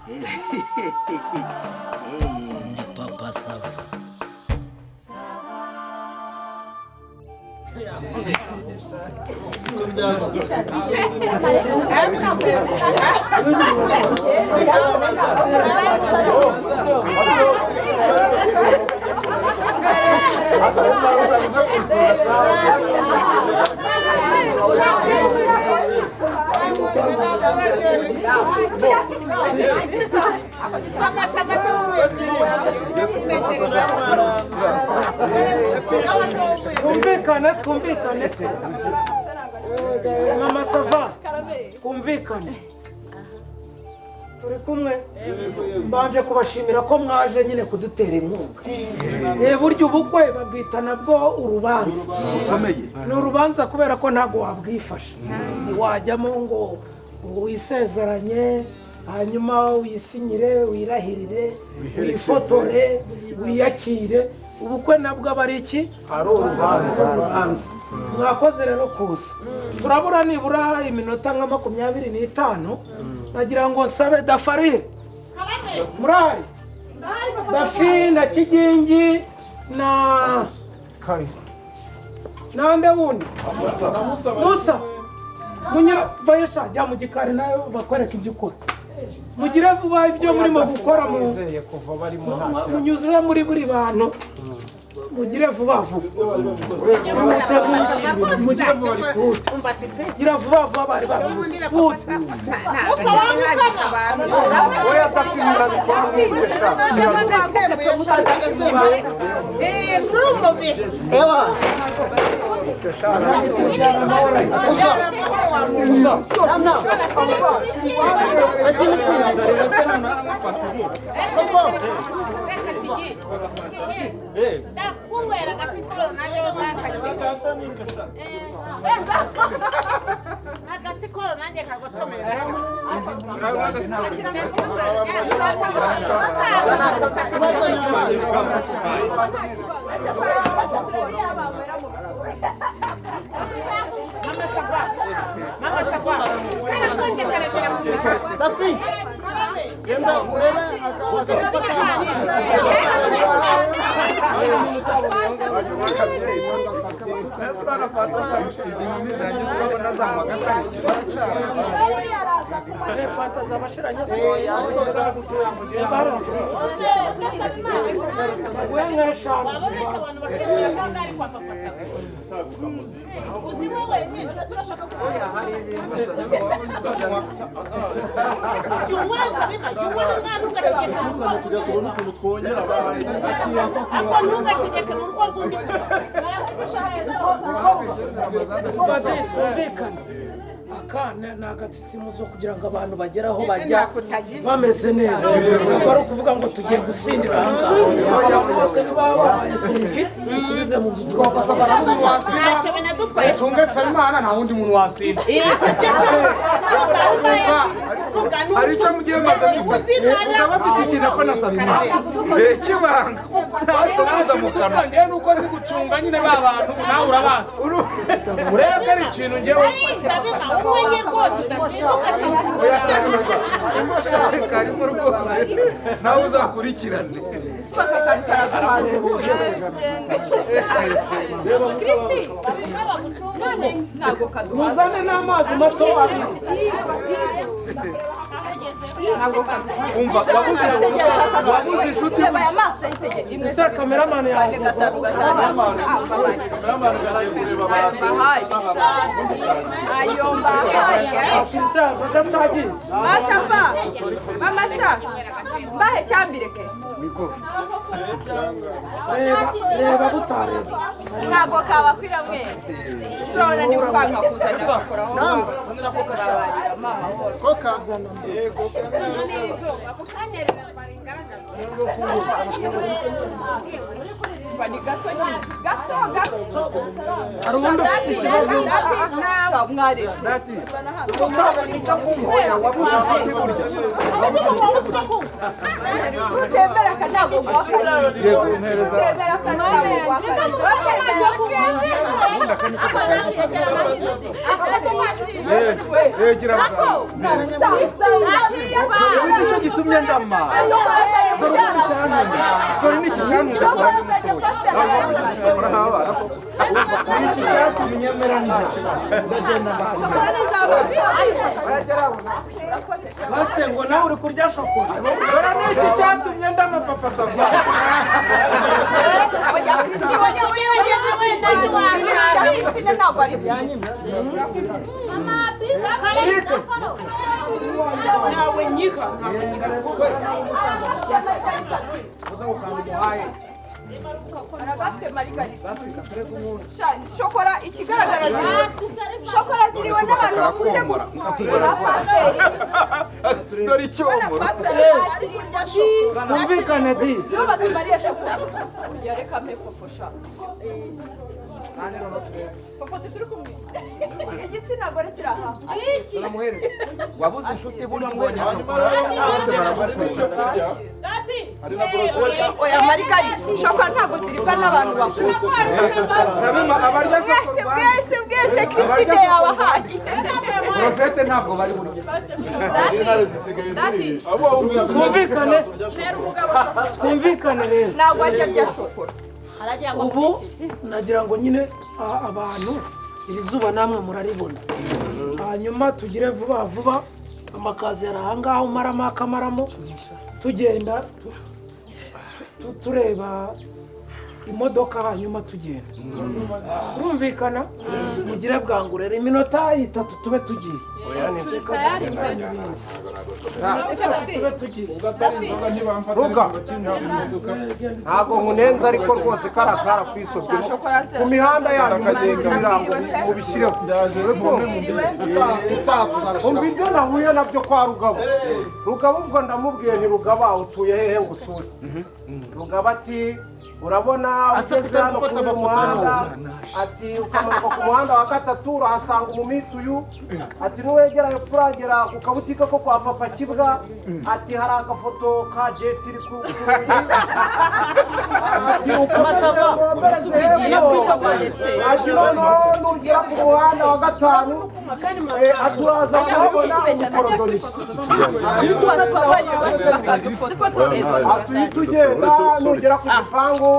Ndi Papa Sava. Twumvikane, twumvikane. Mama Sava, twumvikane. Turi kumwe. Mbanje kubashimira ko mwaje nyine kudutera inkunga. Burya ubukwe babwita nabwo urubanza. Ni urubanza kubera ko ntabwo wabwifasha. Ntiwajyamo ngo wisezeranye, hanyuma wisinyire, wirahirire, wifotore, wiyakire. Ubukwe nabwo aba ari iki? Ari urubanza. Mwakoze rero kuza. Turabura nibura iminota nka 25, nagira ngo nsabe Dafari. Murari. Dafi na Kigingi na Kai. Nande wundi? Musa. Munyira vayesha jya mu gikari nayo bakwereka ibyo ukora. Mugire vuba ibyo murimo gukora mu munyuzure muri buri bantu. Mugire vuba vuba. Mwite mushyira ibintu mugire vuba vuba. Gira vuba vuba bari babibuze. Oya Dafi murabikora nk'uko ushaka. Ewa. Musa. Agasikoro nanjye kagotomera. Mama Sava. Karakonje karekera mu Dafi. Genda urebe Fanta zabashiranye se. Twumvikane. Aka ni agatsitsimuzo kugira ngo abantu bagere aho bajya bameze neza. Ntabwo ari ukuvuga ngo tugiye gusindira aha ngaha. Abantu bose niba babaye serifi musubize mu nzu Ntacyo binadutwaye. Tunge Nsabimana nta wundi muntu wasinda. Hari icyo mugiye maze mukaba bafite ikintu apfa na Nsabimana. Kibanga kuko ntabwo naza mu kanwa. Ngewe nuko nzi gucunga nyine ba bantu nawe urabazi. Urebe ko ari ikintu ngewe Umwenye rwose udasimbuka. Karimo rwose nawe uzakurikirane. Muzane n'amazi mato abiri. Umva wabuze inshuti. Ese kameramani yawe Mama sa, mbahe cyambireke. Reba butareba. Ntabwo kabakwira mwese. Urabona niba upanga kuzana shokora aho Koka. Gato gato. Hari ubundi ufite ikibazo. Dati. Wabuze inshuti burya. Utembera akanyago guhakazi. Utembera akanyago guhakazi. Utembera. Gira cyatumye ndama. Dore ubundi cyantunze. Dore n'iki cyantunze kuba ndi mutoya. N'iki cyatumye mera ntya. Ndagenda ndakomeza. Pasiteri ngo nawe uri kurya shokora. Dore n'iki cyatumye ndama Papa Sava. Nawe nyika. Aragafite marigarita. Shokora ikigaragara ziriwe. Shokora ziriwe n'abantu bakuze gusa. Dore icyomoro. Twumvikane di. Nibo batumariye shokora. Oya reka mpe fofo sha. Fofo si turi kumwe. Igitsina gore kiri aha. Iki. Wabuze inshuti burya ubonye shokora bose baragukunda. Oya marigarita. Shokora ntabwo ziribwa n'abantu bakuru. Sabima abarya shokora. Mwese mwese Christine yabahaye. Profete ntabwo bari burya. Twumvikane. Twumvikane rero. Ntabwo ajya arya shokora. Ubu nagira ngo nyine abantu iri zuba namwe muraribona. Hanyuma tugire vuba vuba amakazi yari aha ngaha umaramo akamaramo tugenda tureba imodoka hanyuma tugenda. Urumvikana? Mugire bwangu rero iminota 3 tube tugiye. Tube tugiye. Ruga ntabwo nkunenze ariko rwose karakara kwisobye ku mihanda yanyu mugenda ibirango mubishyireho. Umva ibyo nahuye nabyo kwa Rugabo. Rugabo ubwo ndamubwiye nti Rugaba utuye hehe ngo usure. Rugaba ati urabona ugeze hano kuri uyu muhanda, ati ukamanuka ku muhanda wa 3 urahasanga umumituyu, ati nuwegera hepfo uragera ku kabutika ko kwa Papa Kibwa, ati hari agafoto ka jetiri ku ati ukomeze hepfo, ati noneho nugera ku muhanda wa 5 ati uraza kuhabona umukorodoniye. Ati uhita ugenda nugera ku gipangu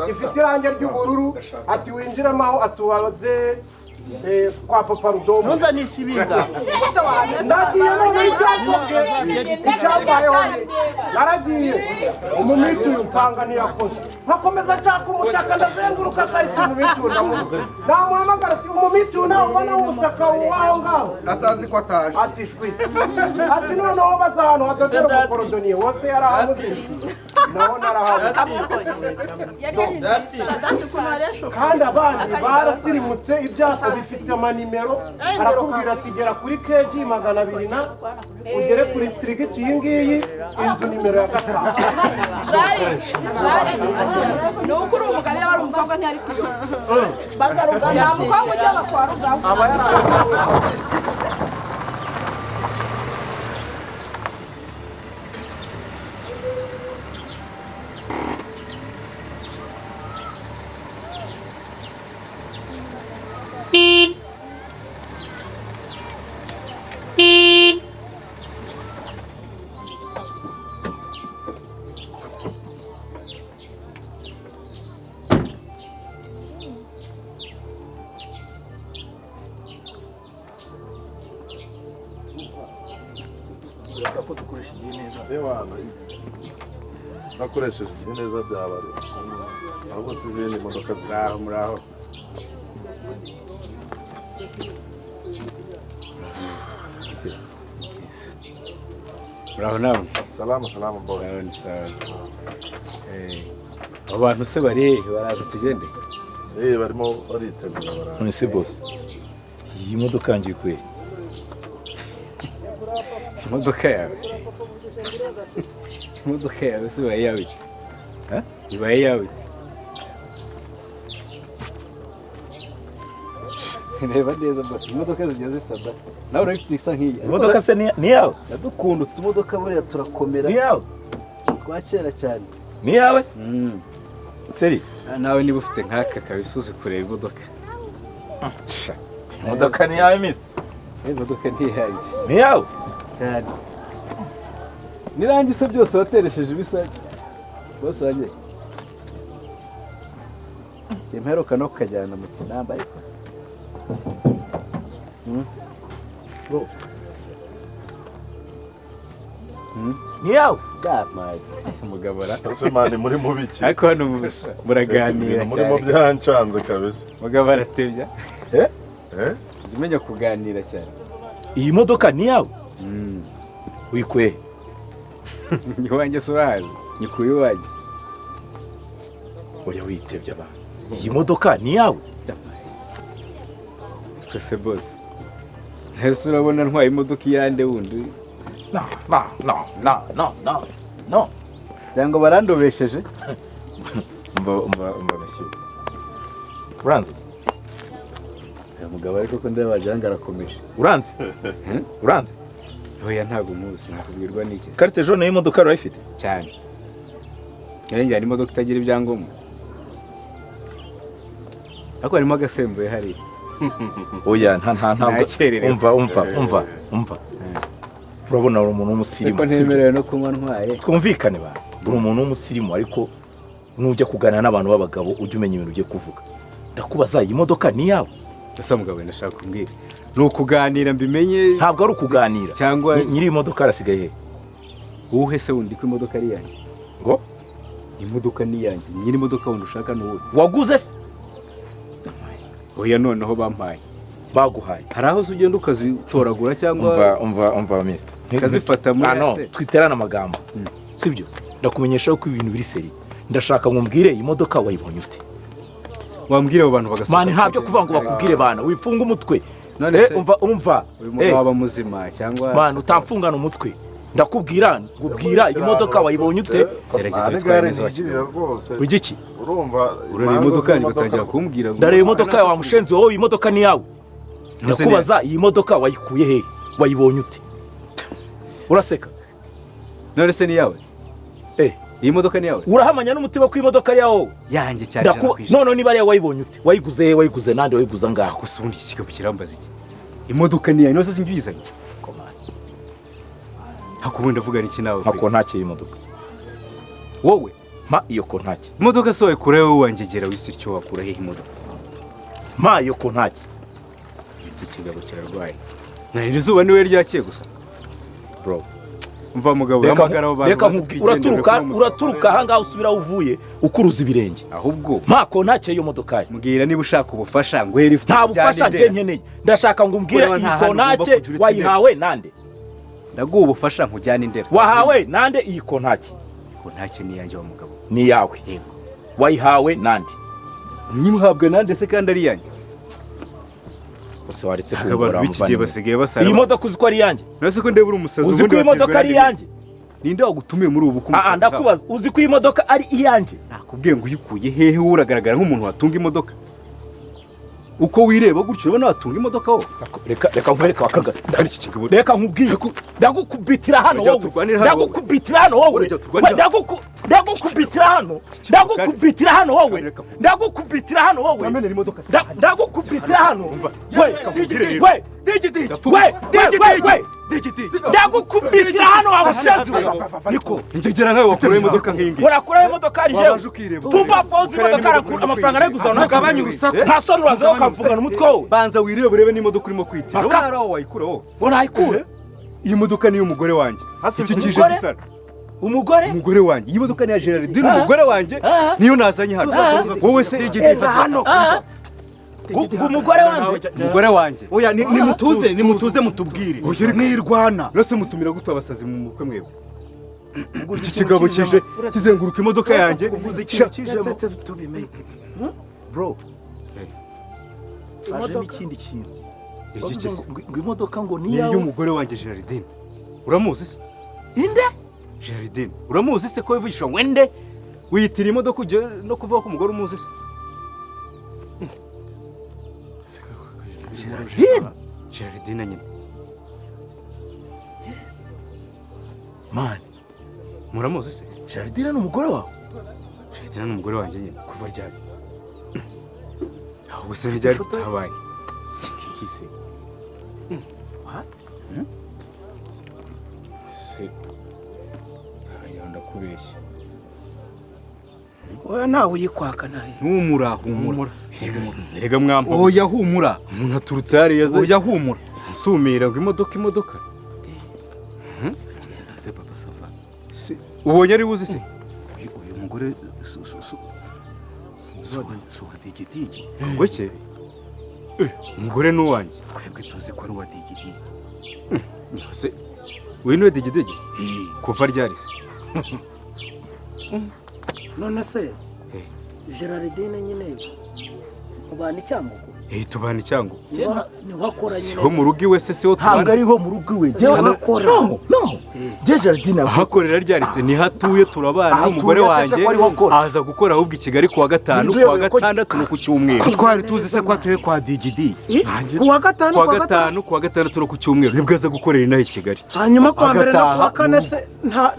ifite irangi ry'ubururu, ati winjiramo aho atubaze kwa Papa Rudomo. Ntunzanisha ibinga. Ndagiye none icyasobwe icyambayeho naragiye umumituyu nsanga ntiyakoze, nkakomeza nshaka umutaka ndazenguruka karitsiye umumituyu ndamubona, namuhamagara ati umumituyu nawe ubona umutaka w'aho ngaho atazi ko ataje, ati shwi, ati noneho baza ahantu hadodera umukorodoniye wose yarahabuze naho narahabuze. Kandi abandi barasirimutse ibyapa bifite amanimero, arakubwira ati gera kuri KG 200 na ugere kuri district iyi ngiyi inzu nimero ya 5. Ni uko uri umugabo yaba ari umukobwa ntiyari kuyoba. Baza Rugaba. Nta mukobwa ujya kwa Rugaba. Aba yarahawe. Nakoresheje igihe neza byaba ahubwo si izindi modoka ziraho muraho. Muraho namwe. Salama salama boss. Sawa sawa. Abo bantu se bari hehe baraza tugende? Barimo baritegura baraza. None se boss, iyi modoka yanjye ikuye? Imodoka yawe? Imodoka yawe se ibaye iyawe? Ibaye iyawe? Reba neza boss, imodoka zijya zisada. Nawe urayifite isa nk'iyi. Imodoka se ni iyawe? Ndadukunda utu tumodoka buriya turakomera. Ni iyawe? Twa kera cyane. Ni iyawe se? Seri? Nawe niba ufite nk'aka kabisa uzi kureba imodoka. Imodoka ni iyawe mister? Imodoka ni iyanjye. Ni iyawe? Cyane. Nirangise byose wateresheje ibisa. Bose wanjye. Simperuka no kukajyana mu kinamba ariko. Bro. Ni yawe? Byamaye. Mugabora. Ese mani muri mubiki. Ariko hano muraganira cyane. Murimo byancanze kabisa. Mugabo aratebya. Jya umenya kuganira cyane. Iyi modoka ni yawe? Uyikuye? Iwanjye se urahazi? Nyikuye iwanjye. Oya witebye abantu. Iyi modoka ni yawe? Kose boss. Ese urabona ntwaye imodoka iyande wundi? No, no, no, no, no, no, no. Cyangwa barandobesheje? Umva monsieur. Uranzi? Uyu mugabo ariko ko ndeba wagira arakomeje. Uranzi? Uranzi? Oya ntabwo muzi, nakubwirwa n'iki? Carte jaune y'imodoka urayifite? Cyane. Yarengera imodoka itagira ibyangombwa. Ariko harimo agasembuye hariya. Oya nta ntabwo. Umva. Urabona uri umuntu w'umusirimu. Ariko ntemerewe no kunywa ntwaye. Twumvikane ba. Uri umuntu w'umusirimu ariko nujya kuganira n'abantu b'abagabo ujye umenya ibintu ugiye kuvuga. Ndakubaza iyi modoka ni yawe? Ese mugabo ndashaka kumbwira. Ni ukuganira mbimenye. Ntabwo ari ukuganira. Cyangwa nyiri imodoka arasigaye he? Uhe se wundi ko imodoka ari yanjye? Ngo? Imodoka ni yanjye. Nyiri imodoka wundi ushaka ni uwuhe? Waguze se? Oya noneho bampaye. Baguhaye. Hari aho ugenda ukazitoragura cyangwa umva mister. Kazifata muri no, twiterana amagambo. Sibyo? Ndakumenyesha ko ibintu biri seri. Ndashaka ngumbwire iyi modoka wayibonye ute? Wambwire abo bantu bagasohoka. Mani ntabyo kuvuga ngo bakubwire bana, wifunga umutwe. None se umva. Uyu mugabo aba muzima cyangwa mani utamfungana umutwe. Ndakubwira ngubwira iyi modoka wayibonye ute? Gerageza witware neza wakigabo. Ugiki? Urumva urareba imodoka yanjye ugatangira kumbwira ngo ndareba imodoka yawe wamushenzi wowe iyi modoka ni yawe. Ndakubaza iyi modoka wayikuye he? Wayibonye ute? Uraseka. None se ni yawe? Iyi modoka ni yawe? Urahamanya n'umutima ko imodoka ari yawe? Yanjye cyane. None niba ari yawe wayibonye ute? Wayiguze he? Wayiguze nande? Wayiguze ngaho? Gusa ubundi iki kigabo kirambaza iki? Imodoka ni yawe none se sinjye uyizanye? Hakubundi ndavuga iki nawe? Mpa kontake y'imodoka. Wowe? Mpa iyo kontake. Imodoka se wayikura wowe wangegera wisi icyo wakura he imodoka? Mpa iyo kontake. Iki kigabo kirarwaye. Nari izuba niwe ryakiye gusa. Bro. Umva mugabo hamagara abo bantu. Uraturuka ahangaha usubira uvuye ukuruza ibirenge. Ahubwo mpa kontake y'iyo modoka. Mbwira niba ushaka ubufasha ngo here. Nta bufasha nje nkeneye. Ndashaka ngo umbwire iyi kontake wayihawe nande? Ndaguha ubufasha nkujyana indera. Wahawe nande iyi kontake? Kontake ni yanjye wa mugabo. Ni yawe. Yego. Wayihawe nande? Nyimuhabwe nande se kandi ari yanjye? Bose waretse kumbura biki basigaye basara. Iyi modoka uzi ko ari yanjye? Nase ko ndebura umusazi ubundi. Uzi ko iyi modoka ari yanjye? Ninde wagutumiye muri ubu kumusazi? Ndakubaza uzi ko iyi modoka ari iyanjye? Nakubwiye ngo uyikuye hehe uragaragara nk'umuntu watunga imodoka. Uko wireba gutyo urabona watunga imodoka wowe. Reka nkwereke wakaga. Reka nkubwire. Ndagukubitira hano wowe. Ndagukubitira hano wowe. Ndagukubitira hano. Ndagukubitira hano wowe. Ndagukubitira hano wowe. Ndagukubitira hano. We. We. We. Ndagukubitira hano wa mushenzi we. Niko. Ingegera nkawe wakura imodoka nk'ingi. Urakura imodoka ari jewe. Tumva fozi imodoka amafaranga arayiguza ugabanye urusaku. Nta soni uraza ukamvugana umutwe wowe. Banza wirebe urebe n'imodoka urimo kwitira. Urabona ari aho wayikura wowe. Ngo nayikure? Iyi modoka ni iy'umugore wanjye. Iki kije gisara. Umugore? Umugore wanjye. Iyi modoka ni ya Gerardine umugore wanjye. Niyo nazanye hano. Wowe se hano. Umugore wanjye. Umugore wanjye. Oya nimutuze nimutuze mutubwire. Mwirwana. Nose mutumira gute abasazi mu mukwe mwebwe? Iki kigabo kije kizenguruka imodoka yanjye. Bro. Imodoka ikindi kintu. Iki ngo imodoka ngo ni yawe. Ni y'umugore wanjye Gerardine. Uramuzi se? Inde? Gerardine. Uramuzi se ko wivugisha ngo ende? Wiyitira imodoka ujye no kuvuga ko umugore umuzi se? Gerardine. Gerardine nyine. Yes. Man. Muramuzi se? Gerardine ni umugore wawe? Gerardine ni umugore wanjye nyine. Kuva ryari? Ahubwo se ryari tutabaye. Sinkihise. What? Se. kubeshya. Oya, nawe uyikwaka nawe. Humura, humura. Erega mwampa. Oya, humura. Umuntu aturutse hariya aza. Oya, humura. Nsumira ngo imodoka imodoka. Se Papa Sava. Si ubonye ari buze se? Uyu mugore si uwa Digidigi. Ngo ki? Umugore ni uwanjye. Twebwe tuzi ko ari uwa Digidigi. Se uyu niwe Digidigi? Kuva ryari se? None se Gerardine nyine mubana icyangugu? Tubana icyangugu. Niho akora nyine. Siho mu rugo iwe se, siho tubana. Ntabwo ariho mu rugo iwe. Akora. No, no. Gerardine ahakorera ryari se? Niho atuye, turabana umugore wanjye aza gukora ahubwo i Kigali kuwa gatanu, kuwa gatandatu no ku cyumweru. Twari tuzi se ko atuye kwa Digidigi. Kuwa gatanu, kuwa gatanu, kuwa gatandatu no ku cyumweru nibwo aza gukorera inaha i Kigali. Hanyuma kuwa mbere no kuwa kane se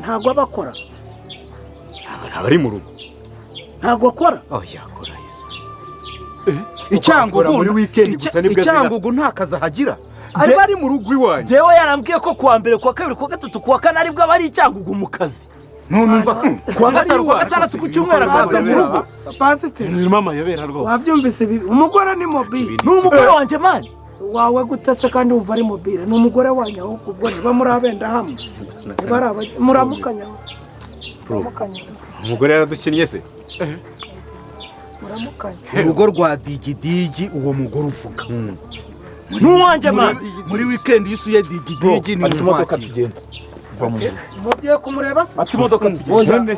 ntabwo aba akora. Ntabwo ari mu rugo. Ntabwo akora? Oya, akora isa. Icyangugu muri weekend gusa nibwo Icyangugu nta kazi ahagira. Aba ari mu rugo iwanjye. Jewe yarambwiye ko kuwa mbere, kuwa kabiri, kuwa gatatu, kuwa kane aribwo aba ari Icyangugu mu kazi. None umva kuwa gatanu, kuwa gatandatu, ku cyumweru akaza mu rugo. Pasiteri. Zirimo amayobera rwose. Wabyumvise ibi? Umugore ni mobile. Ni umugore wanjye man. Wawe gutese kandi wumva ari mobile. Ni umugore wanjye ahubwo ubwo niba muri abenda hamwe. Niba ari aba muramukanya. Umugore yaradukinnye se? Muramukanya. Urugo rwa Digidigi uwo mugore uvuga. Nuwanjye man. Muri weekend yusuye Digidigi ni imodoka tugenda. Mugiye kumureba se? Ati imodoka tugende.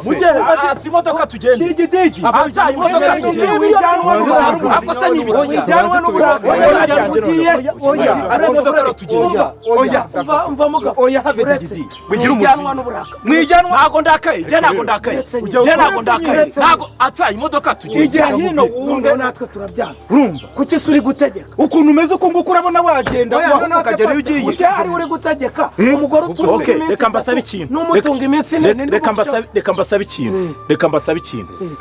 Ati imodoka tugende. Digidigi. Ati imodoka tugende. Wijyanwa n'uburakari. Ako se ni ibiki? Wijyanwa n'uburakari. Ugiye. Oya. Ati imodoka tugende. Oya. Umva mugabo. Oya, have Digidigi. Wigira umujinya. N'uburakari. Mwijyanwa. Ntago ndakaye. Je ntago ndakaye. Je ntago ndakaye. Ntago atsa imodoka tugende. Igira hino wumve. Natwe turabyanze. Urumva? Kuki se uri gutegeka? Ukuntu umeze uko nguko urabona wagenda ukagera iyo ugiye. Uje ari uri gutegeka. Umugore utunze iminsi. Reka mbasabe ikintu. N'umutunga iminsi ine. Reka mbasabe, reka mbasabe ikintu. Reka mbasabe ikintu.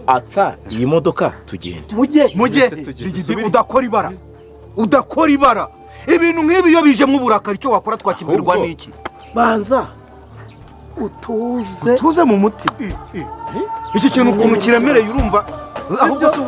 Atsa iyi modoka tugende. Mujye. Digidi udakora ibara. Udakora ibara. Ibintu nk'ibi iyo bijemo uburakari icyo wakora twakibwirwa n'iki? Banza utuze. Utuze mu mutima. Iki kintu ukuntu kiremereye urumva ahubwo se